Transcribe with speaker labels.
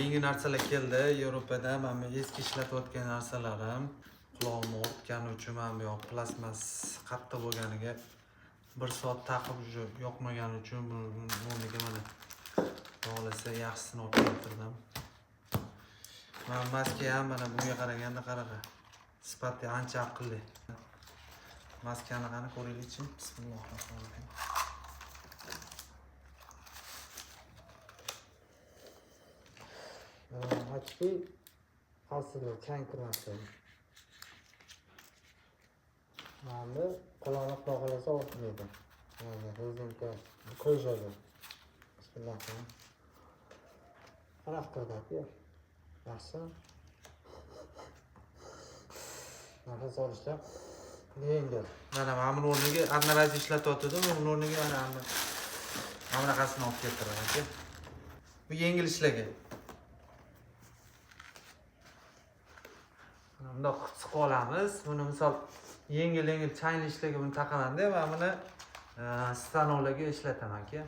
Speaker 1: Yangi narsalar keldi Yevropada. Mana bu eski ishlatayotgan narsalarim qulog'imni og'ritgani uchun, mana bu yoq plastmas qattiq bo'lganiga bir soat taqib уже yoqmagani uchun buni o'rniga mana xohlasa yaxshisini olib keltirdim. Mana maska ham mana bunga qaraganda qanaqa sifati ancha aqlli. Maskani qani ko'raylikchi. Bismillahirrohmanirrohim.
Speaker 2: Очки xavfsizlik, chang kirmasin. Mana bu quloqni xudo xohlasa og'ritmaydi. Mana rezinka qo'yishadi. Bismillah. Qanaqa qiladi aka? Yaxshi. Nafas olishda yengil.
Speaker 1: Mana buni o'rniga одноразовый ishlatyotgandim, buni o'rniga mana bunaqasini olib keltirdim aka. Bu yengil ishlagan. Mana bundoq qilib siqib olamiz. Buni misol yengil yengil changli ishlarga buni taqamanda, mana buni stanoklarga ishlataman aka.